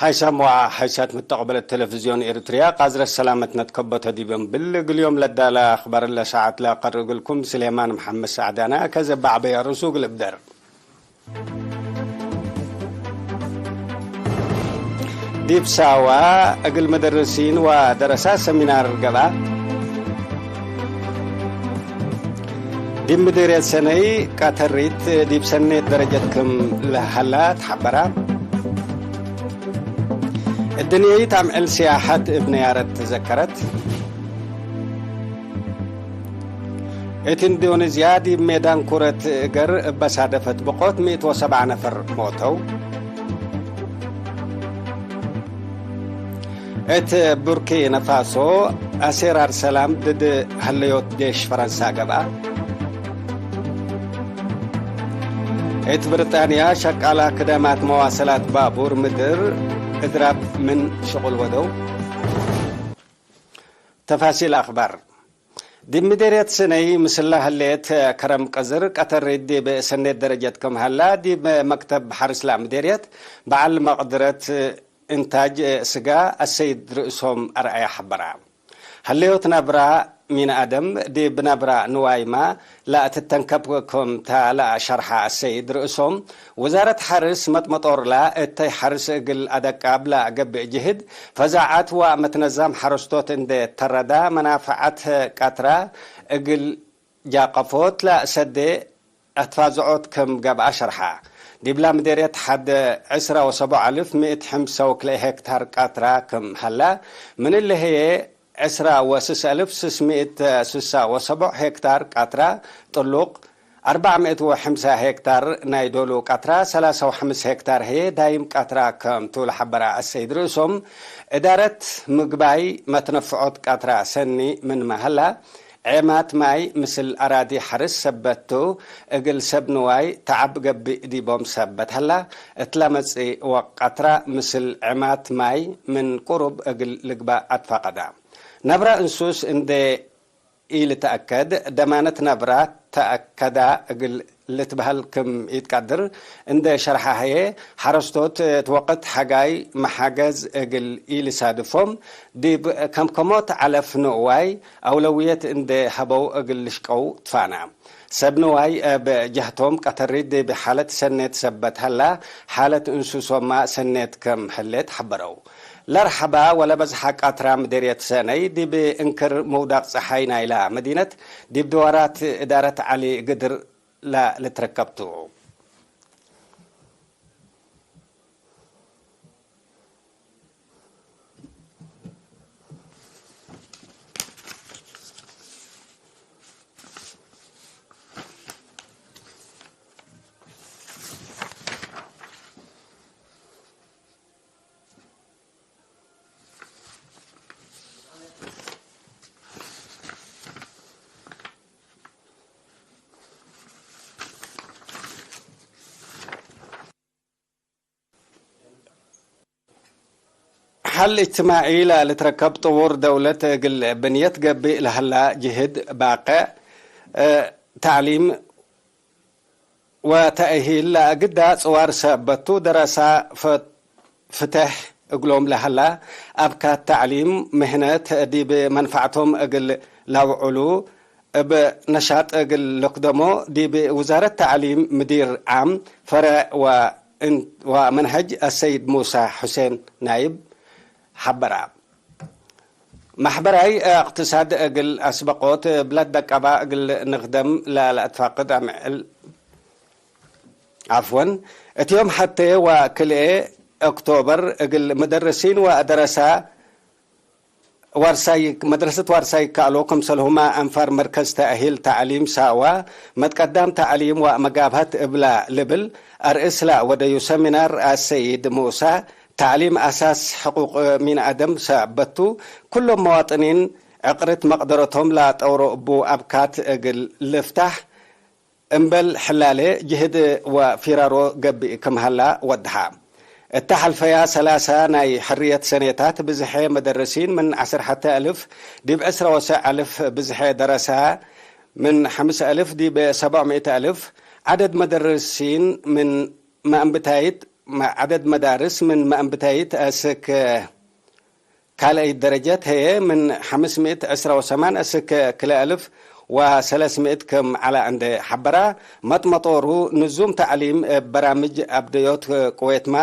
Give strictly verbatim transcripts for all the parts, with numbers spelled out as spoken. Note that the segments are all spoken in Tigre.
ሓይሳም ወሓይሳት ምተቅበለት ቴሌቪዝዮን ኤሪትርያ፣ ቃዝረት ሰላመትነ ትከበቶ ዲብ እምብል እግል ዮም ለዳለ አክባር ለሰዓት ለአቀርብ እግልኩም ስሌማን መሐመድ ሳዕዳነ። ከዘ በዐበየ ርእሱ እግል እብደር። ዲብ ሳዋ እግል መደርሲን ወደረሳት ሰሚናር ገብአ። ዲብ ምዴርየት ሰነይ ቀተሪት ዲብ ሰኔት ደረጀት ክም ለሀላ ተሐበራ። እድንየይት አምዕል ሲያሐት እብ ነያረት ትዘከረት። እት ኢንዶኔዝያ ዲብ ሜዳን ኩረት እገር እበ ሳደፈት ብቆት ሚእት ወሰብዓ ነፈር ሞተው። እት ቡርኪነ ፋሶ አሴራር ሰላም ድድ ሀለዮት ዴሽ ፈረንሳ ገብአ። እት ብሪጣንያ ሸቃላ ክደማት መዋሰላት ባቡር ምድር እድራብ ምን ሽቁል ወደው። ተፋሲል አክባር። ዲብ ምዴርየት ስነይ ምስላ ህሌት ከረም ቀዝር ቀተሪት ዲብ ሰኔት ደረጀት ክም ሀላ፣ ዲብ መክተብ ሐርስ ለምዴርየት በዐል መቅድረት እንታጅ ስጋ አሰይድ ርእሶም አርአያ ሐበራ። ሀለዮት ናብራ ሚን አደም ዲብ ናብራ ንዋይማ ለአትተንከብ ክም ተ ለአሸርሐ አሰይድ ርእሶም፣ ውዛረት ሐርስ መጥመጦርላ እተይ ሐርስ እግል አደቃብ ለገብእ ጅህድ፣ ፈዛዐት ወመትነዛም ሐረስቶት እንዴ ተረዳ፣ መናፈዐት ቀትራ እግል ጃቀፎት ለሰዴ አትፋዝዖት ክም ገብአ ሸርሐ። ዲብላ ምዴርየት ሐድ ዕስራ ወሰቦዕ አልፍ ምእት ሕምሰ ወክልኤ ሄክታር ቀትራ ክም ሀላ፣ ምን እሊ ህዬ ዕስራ ወስስ አልፍ ስስ ምእት ስሳ ወሰቦዕ ሄክታር ቀትራ ጥሉቅ፣ አርበዕ ምእት ወሐምሳ ሄክታር ናይ ዶሉ ቀትራ፣ ሰላሳ ወሐምስ ሄክታር ህዬ ዳይም ቀትራ ክም ቱ ለሐበራ አሰይድ ርእሶም፣ እዳረት ምግባይ መትነፍዖት ቀትራ ሰኒ ምንመ ሀላ፣ ዔማት ማይ ምስል አራዲ ሐርስ ሰበት ቱ፣ እግል ሰብ ንዋይ ተዐብ ገብእ ዲቦም ሰበት ሀላ፣ እትለ መጽእ ወቀትራ ምስል ዔማት ማይ ምን ቅሩብ እግል ልግባእ አትፋቀዳ። ነብረ እንሱስ እንዴ ኢልትአከድ፣ ደማነት ነብረ ተአከዳ እግል ልትበህል ክም ኢትቀድር እንዴ ሸርሐ ህዬ፣ ሐረስቶት እት ወቅት ሐጋይ መሓገዝ እግል ኢልሳድፎም፣ ዲብ ከምከሞት ዐለፍ ንዋይ አውለውየት እንዴ ሀበው እግል ልሽቀው ትፋና። ሰብ ንዋይ እብ ጀህቶም ቀተሪት ዲብ ሓለት ሰኔት ሰበት ሀላ፣ ሓለት እንሱሶማ ሰኔት ክም ህሌት ሐበረው። ለርሐባ ወለበዝሐ ቀትራ ምዴርየት ሰነይ ዲብ እንክር ምውዳቅ ጸሓይ ናይላ መዲነት፣ ዲብ ድዋራት እዳረት ዐሊ ግድር ለልትረከብ ቱ። ሐል እጅትማዒ ለልትረከብ ጥዉር ደውለት እግል ብንየት ገብእ ለሀላ ጅህድ ባቅዕ፣ እ፣ ተዕሊም ወተእሂል ለአግዳ ጽዋር ሰበት ቱ፣ ደረሳ ፈ-፣ ፍተሕ እግሎም ለሀላ አብካት ተዕሊም፣ ምህነት ዲብ መንፈዕቶም እግል ለአውዕሉ እብ ነሻጥ እግል ልክደሞ፣ ዲብ ውዛረት ተዕሊም ምዲር ዓም ፈረዕ ወእን-፣ ወመንሀጅ አሰይድ ሙሳ ሑሴን ናይብ ሐበራ። መሕበራይ እቅትሳድ እግል አስበቆት እብለ ደቀባ እግል ንክደም ለለአትፋቅድ አምዕል፣ ዐፍወን፣ እት ዮም ሐቴ ወክልኤ ኦክቶበር እግል መደርሲን ወደረሳ ዋርሳይ፣ መድረሰት ዋርሳይ ይከአሎ፣ ክምሰልሁመ አንፋር መርከዝ ተእሂል ተዕሊም ሳዋ፣ መትቀዳም ተዕሊም ወመጋብሀት እብላ ልብል አርእስ ለወደዩ ሰሚናር አሰይድ ሙሳ፣ ተዕሊም አሳስ ሕቁቅ ሚን አደም ሰበት ቱ፣ ኩሎም መዋጥኒን ዕቅርት መቅደረቶም ለጠውሮ እቡ አብካት እግል ልፍታሕ፣ እምበል ሕላሌ ጅህድ ወፊራሮ ገብእ ክም ሀላ ወድሐ። እተ ሐልፈያ ሰላሳ ናይ ሕርየት ሰኔታት ብዝሐ መደርሲን ምን ዐስር ሐቴ አልፍ ዲብ ዕስራ ወሰዕ አልፍ ብዝሐ ደረሳ ምን ሐምስ አልፍ ዲብ ሰብዕ ምእት አልፍ ዐደድ መደርሲን ምን መአንብታይት መ-፣ ዐደድ መዳርስ ምን መአንብተይት አስክ ካልአይት ደረጀት ህዬ ምን ሐምስ ምእት ዕስራ ወሰማን አስክ ክልኤ አልፍ ወሰለስ ምእት ክም ዐለ እንዴ ሐበራ፣ መጥመጦሩ ንዙም ተዕሊም እብ በራምጅ አብደዮት ቅዌትመ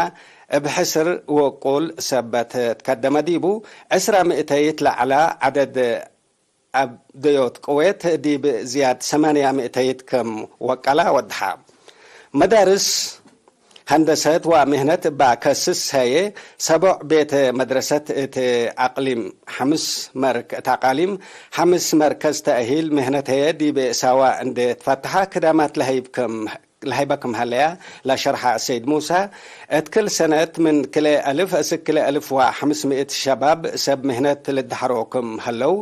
እብ ሕስር ውቁል ሰበት ትከደመ ዲቡ፣ ዕስራ ምእተይት ለዐለ ዐደድ አብደዮት ቅዌት ዲብ ዝያድ ሰማንያ ምእተይት ክም ወቀላ ወድሐ። መዳርስ ሀንደሰት ወምህነት እባ ከስስ ሀዬ፣ ሰቦዕ ቤተ መድረሰት እት አቅሊም ሐምስ መርክ-፣ እት አቃሊም ሐምስ መርከዝ ተእሂል ምህነት ሀዬ ዲብ ሳዋ እንዴ ትፈተሐ ክዳማት ለሀይብ ክም ለሀይበ ክም ሀለያ ለሸርሐ ሰይድ ሙሳ፣ እት ክል ሰነት ምን ክልኤ አልፍ እስክ ክልኤ አልፍ ወሐምስ ምእት ሸባብ ሰብ ምህነት ልድሐሮ ክም ሀለው፣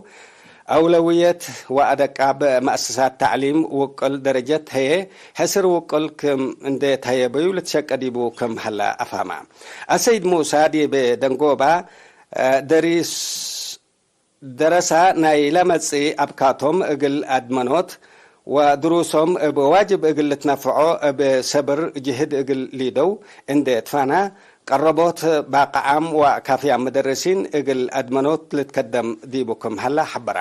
አውለውየት ወአደቃብ መአሰሳት ተዕሊም ውቅል ደረጀት ህዬ ሕስር ውቅል ክም እንዴ ተሀየበዩ ልትሸቀ ዲቡ ክም ሀለ አፋማ። አሰይድ ሙሳ ዲብ ደንጎባ፣ ደሪስ ደረሳ ናይ ለመጽእ አብካቶም እግል አድመኖት ወድሩሶም እብ ዋጅብ እግል ልትነፍዖ እብ ሰብር ጅህድ እግል ሊደው እንዴ ትፋና፣ ቀረቦት ባቅዓም ወካፍያም መደረሲን እግል አድመኖት ልትከደም ዲቡ ክም ሀላ ሐበራ።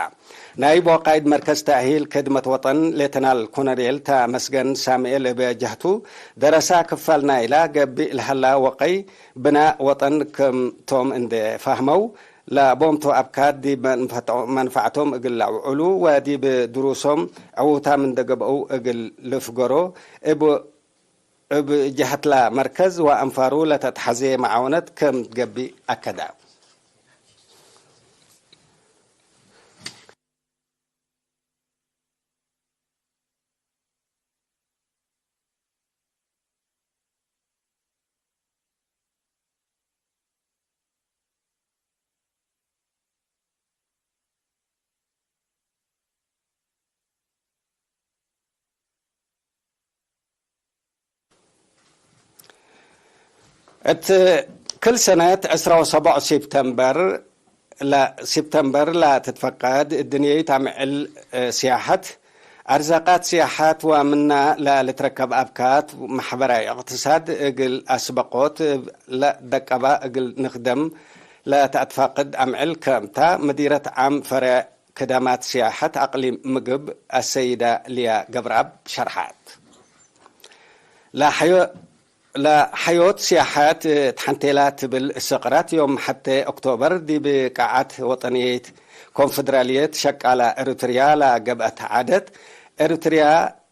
ናይብ ወቃይድ መርከዝ ተእሂል ክድመት ወጠን ሌተናል ኮሎኔል ተመስገን ሳምኤል እብ ጀህቱ፣ ደረሳ ክፋል ናይላ ገብእ ለሀላ ወቀይ ብናእ ወጠን ክም ቶም እንዴ ፋህመው፣ ለቦምቱ አብካት ዲብ መንፈቶ-፣ መንፈዕቶም እግል ለአውዕሉ ወዲብ ድሩሶም ዕዉታም እንዴ ገብአው እግል ልፍገሮ እብ፣ እብ ጀሀትላ መርከዝ ወአንፋሩ ለተትሐዜ መዓወነት ከም ትገብእ አከዳ። እት ክል ሰነት ዕስራ ወሰቡዕ ሴፕተምበር፣ ለ-፣ ሴፕተምበር ለትትፈቀድ እድንየይት አምዕል፣ እ፣ ሲያሐት፣ አርዛቃት ሲያሐት ወምና ለልትረከብ አብካት መሕበራይ እቅትሳድ እግል አስበቆት ለደቀባ እግል ንክደም ለተአትፋቅድ አምዕል ከምታ፣ መዲረት ዓም ፈሬዕ ክደማት ሲያሐት አቅሊም ምግብ አሰይዳ ሊያ ገብረአብ ሸርሐት። ለሐዮ-፣ ለሐዮት ሲያሐት ተሐንቴላ ትብል ሰቅራት ዮም ሐቴ ኦክቶበር ዲብ ቃዓት ወጠንየት ኮንፈደራልየት ሸቃላ ኤሪትርያ ለገብአት ዓደት፣ ኤሪትርያ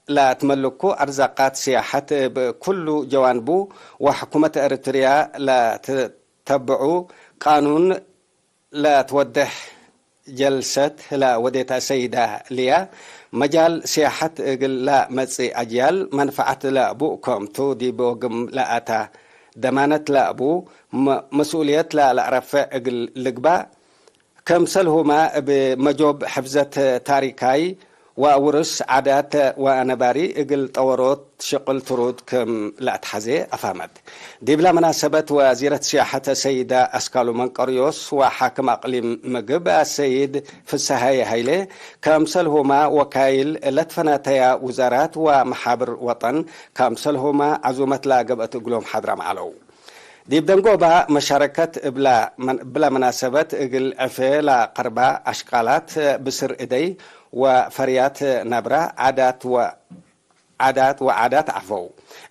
ለትመልኩ አርዛቃት ሲያሐት እብ ኩሉ ጀዋንቡ ወሕኩመት ኤሪትርያ ለትተብዑ ቃኑን ለትወዴሕ ጀልሰት ህለ ወዴት አሰይዳ ሊያ፣ መጃል ሲያሐት እግል ለመጽእ አጅያል መንፈዐት ለአቡ ከምቱ ዲብ ወግም ለአታ ደማነት ለአቡ፣ መ-፣ መስኡልየት ለለአረፍዕ እግል ልግባእ፣ ከምሰልሁመ እብ መጆብ ሕፍዘት ታሪካይ ወውርስ ዓዳት ወነባሪ እግል ጠወሮት ሽቅል ትሩድ ክም ለአትሐዜ አፋመት። ዲብለ መናሰበት ወዚረት ሲያሐት ሰይዳ አስካሉ መንቀርዮስ ወሓክም አቅሊም ምግብ አሰይድ ፍሰሃየ ሀይሌ፣ ከምሰልሁመ ወካይል ለትፈናተያ ውዛራት ወመሓብር ወጠን፣ ከምሰልሁመ ዐዙመት ለገብአት እግሎም ሓድራም ዐለው። ዲብ ደንጎባ መሻረከት እብላ መን-፣ እብለ መናሰበት እግል ዕፌ ለቀርባ አሽቃላት ብስር እደይ ወፈርያት ነብረ ዓዳት ወ-፣ ዓዳት ወዓዳት ዐፈው።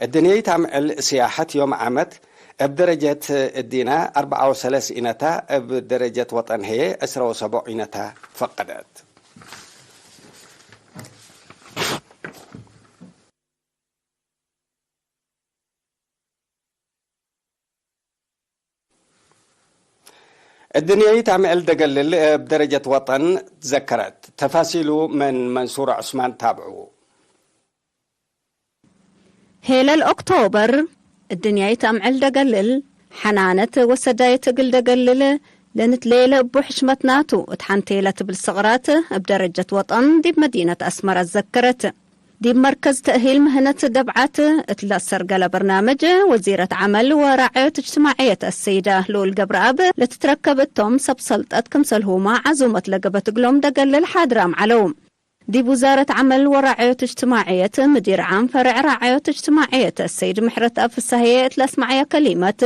እድንየይት አምዕል ሲያሐት ዮም ዓመት እብ ደረጀት እዲነ አርበዓ ወሰለስ ኢነታ፣ እብ ደረጀት ወጠን ህዬ ዕስራ ወሰቡዕ ኢነታ ፈቀደት። እድንየይት አምዕል ደገልል እብ ደረጀት ወጠን ትዘከረት። ተፋሲሉ ምን መንሱር ዑስማን ታብዑ። ሄለል ኦክቶበር፣ እድንያይት አምዕል ደገልል፣ ሐናነት ወሰዳየት እግል ደገልል ለንትሌለ እቡ ሕሽመትናቱ እት ሐንቴ ለትብል ስቅራት እብ ደረጀት ወጠን ዲብ መዲነት አስመረ ዘከረት። ዲብ መርከዝ ተእሂል ምህነት ደብዓት እት ለአሰርገለ በርናምጅ፣ ወዚረት ዐመል ወራዕዮት እጅትማዕየት አሰይዳ ልኡል ገብረአብ ለትትረከብ እቶም ሰብ ሰልጠት ክምሰልሁመ ዐዙመት ለገበት እግሎም ደገልል ሓድራም ዐለው። ዲብ ውዛረት ዐመል ወራዕዮት እጅትማዕየት ምዲር ዓም ፈርዕ ራዕዮት እጅትማዕየት አሰይድ ምሕረትአብ ፍሳህየ እት ለአስመዐየ ከሊመት፣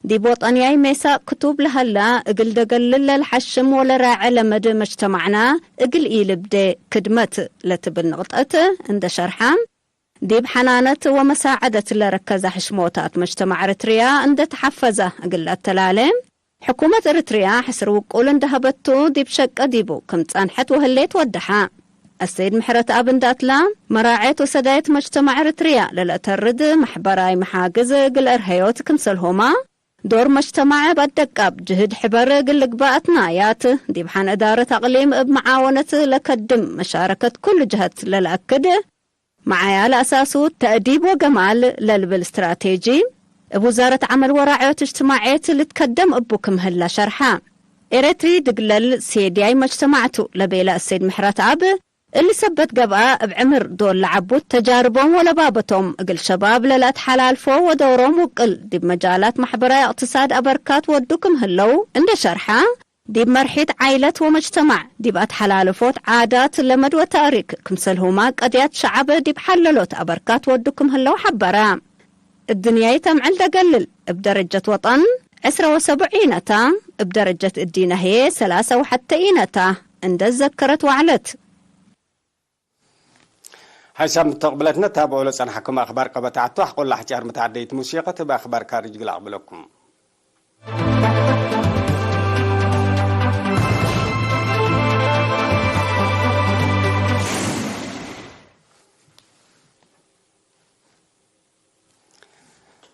ዲብ ወጠንያይ ሜሳእ ክቱብ ለሀላ፣ እግል ደገልል ለልሐሽም ወለራዐ ለመድ መጅተማዕና እግል ኢልብዴ ክድመት ለትብል ንቅጠት እንደ ሸርሐ፣ ዲብ ሐናነት ወመሳዐደት ለረከዘ ሕሽሞታት መጅተማዕ ኤረትርያ እንደ ተሐፈዘ እግል ለአተላሌ፣ ሕኩመት ኤረትርያ ሕስር ውቁል እንደ ሀበቱ ዲብ ሸቀ ዲቡ ክም ጸንሐት ወህሌት ወደሐ። አሰይድ ምሕረትአብ እንዳትላ፣ መራዔት ወሰዳየት መጅተማዕ ኤረትርያ ለለአተርድ መሕበራይ መሓግዝ እግል አርሀዮት ክምሰልሆማ፣ ዶር መጅተማዕ እብ አደቃብ ጅህድ ሕበር እግል ልግባእ አትናያት፣ ዲብ ሐን እዳረት አቅሊም እብ መዓወነት ለከድም መሻረከት ኩሉ ጀሀት ለለአክድ፣ መዓያ ለአሳሱ ተእዲብ ወገማል ለልብል ስትራቴጂ፣ እብ ውዛረት ዐመል ወራዕዮት እጅትማዕየት ልትከደም እቡ ክም ህላ ሸርሐ። ኤረትሪ ድግለል ሴድያይ መጅተማዕ ቱ ለቤለ አሰይድ ምሕረትአብ፣ እሊ ሰበት ገብአ፣ እብ ዕምር ዶል ለዐቡት ተጃርቦም ወለባበቶም እግል ሸባብ ለለአትሐላልፎ ወዶሮም ውቅል ዲብ መጃላት መሕበራይ እቅትሳድ አበርካት ወዱ ክም ህለው እንዴ ሸርሐ፣ ዲብ መርሒት ዓይለት ወመጅተማዕ፣ ዲብ አትሐላልፎት ዓዳት፣ ለመድ ወታእሪክ፣ ክምሰልሁማ ቀድያት ሸዐብ ዲብ ሐለሎት አበርካት ወዱ ክም ህለው ሐበረ። እድንያይት አምዕል ደገልል እብ ደረጀት ወጠን ዕስረ ወሰቡዕ ኢነታ፣ እብ ደረጀት እዲነ ህዬ ሰላሰ ወሐተ ኢነታ እንዴ ዘከረት ወዐለት። ሐይሳም ተቅብለትነ ታብዑ ለጸንሐኩም አክባር ቀበት ዐቱ አሕቆላ አሕጫር መትዓደይት ሙሲቀት እብ አክባር ካርጅ እግል አቅብለኩም።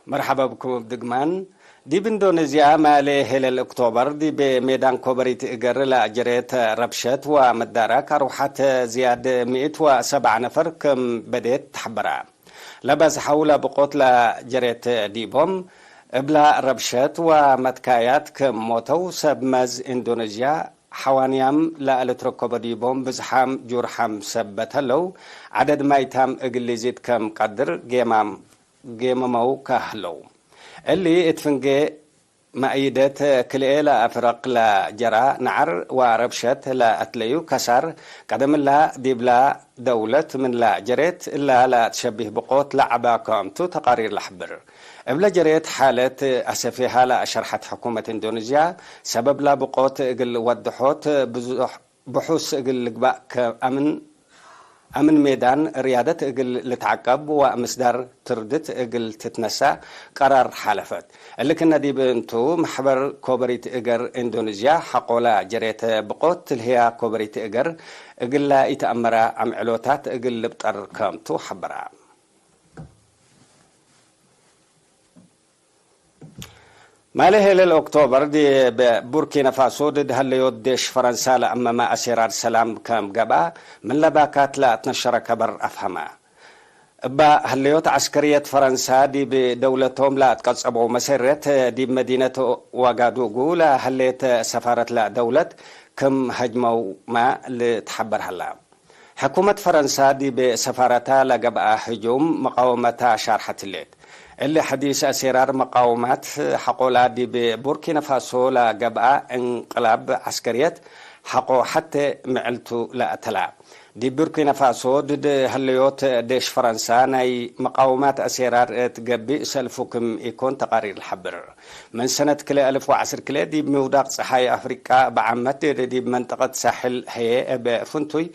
መርሐባ ብኩም እብ ድግማን። ዲብ ኢንዶኔዝያ ማሌ ሄለል ኦክቶበር ዲብ ሜዳን ኮበሪት እገር ለአጀሬት ረብሸት ወመዳራክ አርወሐት ዝያድ ምእት ወሰብዐ ነፈር ክም በዴት ተሐበራ። ለበዝሐው ለብቆት ለጀሬት ዲቦም እብላ ረብሸት ወመትካያት ክም ሞተው ሰብ መዝ ኢንዶኔዝያ ሐዋንያም ለልትረከቦ ዲቦም ብዝሓም ጁርሓም ሰበት ህለው፣ ዐደድ ማይታም እግል ሊዚድ ከም ቀድር ጌማም ጌመመው ከህለው። እሊ እት ፍንጌ መእይደት ክልኤ ለአፍረቅ ለጀራ ነዐር ወረብሸት ለአትለዩ ከሳር ቀደምላ ዲብላ ደውለት ምንላ ጀሬት እላ ለአትሸቢህ ብቆት ለዐባ ከምቱ ተቃሪር ለሐብር። እብለ ጀሬት ሓለት አሰፌሃ ለአሸርሐት ሕኩመት ኢንዶኔዝያ፣ ሰበብላ ብቆት እግል ወድሖት ብዙሕ ብሑስ እግል ልግባእ ከአምን፣ አምን ሜዳን ርያደት እግል ልትዐቀብ ወምስዳር ትርድት እግል ትትነሳእ ቀራር ሓለፈት። እሊ ክነ ዲብ እንቱ፣ መሕበር ኮበሪት እገር ኢንዶኔዝያ ሐቆላ ጀሬተ ብቆት ትልህያ ኮበሪት እገር እግላ ኢተአመረ አምዕሎታት እግል ልብጠር ከምቱ ሐበራ። ማሌ ሄለል ኦክቶበር ዲብ ቡርኪነ ፋሶ ድድ ሀለዮት ዴሽ ፈረንሳ ለአመመ አሴራር ሰላም ከም ገብአ፣ ምን ለባካት ለአትነሸረ ከበር አፍሀመ። እበ ሀለዮት ዐስከርየት ፈረንሳ ዲብ ደውለቶም ለአትቀጸበው መሴረት፣ ዲብ መዲነት ዋጋዱጉ ለሀሌት ሰፋረት ለደውለት ክም ሀጅመውመ ልትሐበር ሀላ። ሕኩመት ፈረንሳ ዲብ ሰፋረታ ለገብአ ህጁም መቃወመታ ሻርሐት ህሌት። እሊ ሐዲስ አሴራር መቃወማት ሐቆላ ዲብ ቡርኪነ ፋሶ ለገብአ እንቅላብ ዐስከርየት ሐቆ ሐቴ ምዕልቱ ለአተላ። ዲብ ቡርኪነ ፋሶ ድድ ሀለዮት ዴሽ ፈረንሳ ናይ መቃወማት አሴራር እት ገብእ ሰልፉ ክም ኢኮን ተቃሪር ለሐብር። ምን ሰነት ክልኤ አልፍ ወዐስር ክልኤ ዲብ ምውዳቅ ጸሓይ አፍሪቃ እብ ዓመት ዲብ መንጠቀት ሳሕል ህዬ እብ ፍንቱይ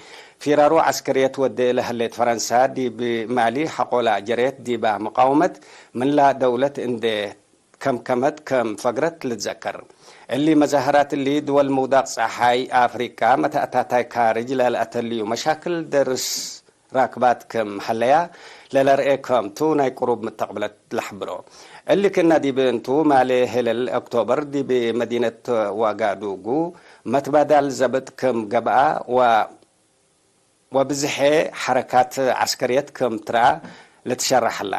ፊራሮ ዐስከርየት ወዴ ለህሌት ፈረንሳ ዲብ ማሊ ሐቆላ ጀሬት ዲባ መቃወመት ምንላ ደውለት እንዴ ከምከመት ከም ፈግረት ልትዘከር። እሊ መዛህራት እሊ ድወል ምውዳቅ ጸሓይ አፍሪቃ መተአታታይ ካርጅ ለለአተልዩ መሻክል ደርስ ራክባት ክም ሀለያ ለለርኤ ከምቱ ናይ ቅሩብ ምተቅብለት ለሐብሮ። እሊ ክእነ ዲብ እንቱ ማሌ ሄለል ኦክቶበር ዲብ መዲነት ዋጋዱጉ መትባዳል ዘብጥ ክም ገብአ ወ-፣ ወብዝሔ ሐረካት ዐስከርየት ክም ትረአ ልትሸረሕ ሀላ።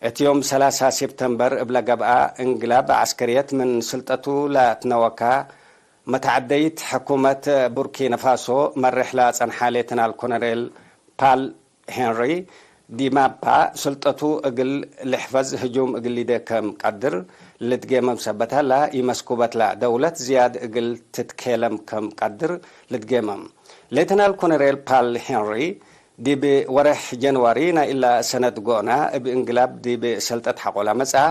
እት ዮም ሰላሳ ሴፕተምበር እብ ለገብአ እንግላብ ዐስከርየት ምን ስልጠቱ ለአትነወካ መተዐደይት ሕኩመት ቡርኪነ ፋሶ መሬሕ ለጸንሐ ሌተናል ኮሎኔል ፓል ሄንሪ ዲማፓ፣ ስልጠቱ እግል ልሕፈዝ ህጁም እግል ሊዴ ከም ቀድር ልትጌመም ሰበት ሀላ፣ ኢመስኩበትላ ደውለት ዝያድ እግል ትትኬለም ከም ቀድር ልትጌመም። ሌተናል ኮሎኔል ፓል ሄንሪ፣ ዲብ ወሬሕ ጀንዋሪ ናይ እላ ሰነት ጎና እብ እንግላብ ዲብ ሰልጠት ሐቆ ለመጽአ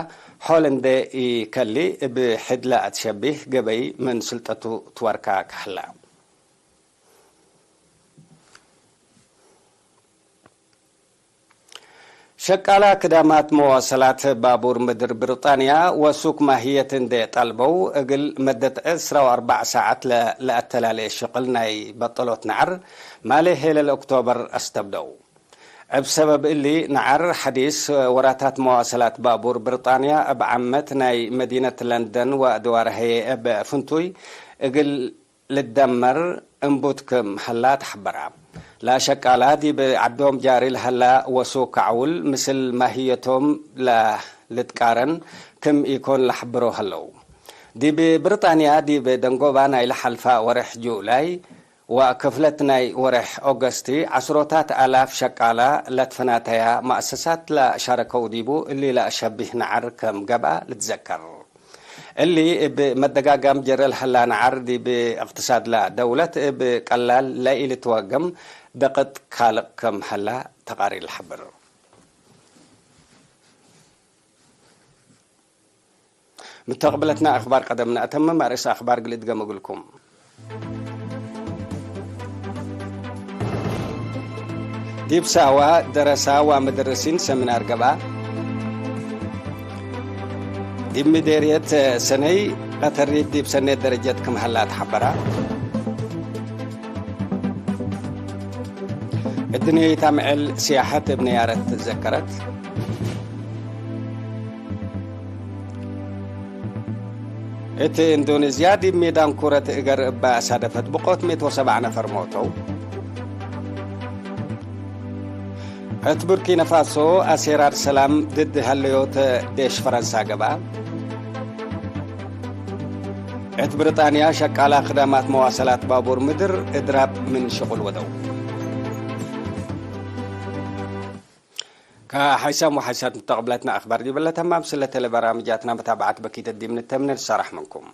ሖል እንዴ ኢከሊ፣ እብ ሕድ ለአትሸቢህ ገበይ ምን ስልጠቱ ትወርካ ከሀላ። ሸቃላ ክዳማት መዋሰላት ባቡር ምድር ብሪጣንያ ወሱክ ማህየት እንዴ ጠልበው፣ እግል መደት ዕስራ ወአርበዕ ሳዐት ለ-፣ ለአተላሌ ሽቅል ናይ በጠሎት ነዐር፣ ማሌ ሄለል ኦክቶበር አስተብደው። እብ ሰበብ እሊ፣ ነዐር ሐዲስ ወራታት መዋሰላት ባቡር ብሪጣንያ እብ ዓመት ናይ መዲነት ለንደን ወአድዋር ህዬ እብ ፍንቱይ እግል ልደመር እንቡት ክም ሀላ ተሐበራ። ለሸቃላ ዲብ ዐዶም ጃሪ ለሀላ ወሱክ ከዐውል ምስል ማህየቶም ለልትቃረን ክም ኢኮን ለሐብሮ ሀለው። ዲብ ብሪጣንያ ዲብ ደንጎባ ናይለ ሐልፋ ወሬሕ ጁላይ ወክፍለት ናይ ወሬሕ ኦገስቲ ዐስሮታት አላፍ ሸቃላ ለትፈናተያ መአሰሳት ለሻረከው ዲቡ እሊ ለአሸቢህ ነዐር ክም ገብአ ልትዘከር። እሊ እብ መደጋጋም ጀረ ለሀላ ነዐር ዲብ እቅትሳድ ለደውለት እብ ቀላል ለኢልትወገም ደቅጥ ካልቅ ክም ሀላ ተቃሪር ለሐብር። ምተቅብለትና አክባር ቀደም ነአተምም፣ አርእስ አክባር እግል እድገም እግልኩም። ዲብ ሳዋ ደረሳ ወምደርሲን ሰሚናር ገብአ። ዲብ ምዴርየት ሰነይ ቀተሪት ዲብ ሰኔት ደረጀት ክም ሀላ ተሐበራ። እድንየይት አምዕል ስያሐት እብ ነያረት ትዘከረት። እት ኢንዶኔዝያ ዲብ ሜዳን ኩረት እገር እበ አሳደፈት ብቆት ምእት ወሰብዓ ነፈር ሞተው። እት ቡርኪነ ፋሶ አሴራር ሰላም ድድ ሀለዮት ዴሽ ፈረንሳ ገብአ። እት ብሪጣንያ ሸቃላ ክዳማት መዋሰላት ባቡር ምድር እድራብ ምን ሽቁል ወደው። ከሐይሳም ወሐይሳት ምተቅብለትና አክባር ዲብለ ተማም ስለተ ለበራምጃትና መታብዓት በኪት ዲብ ንተምነ ንሰራሕ ምንኩም።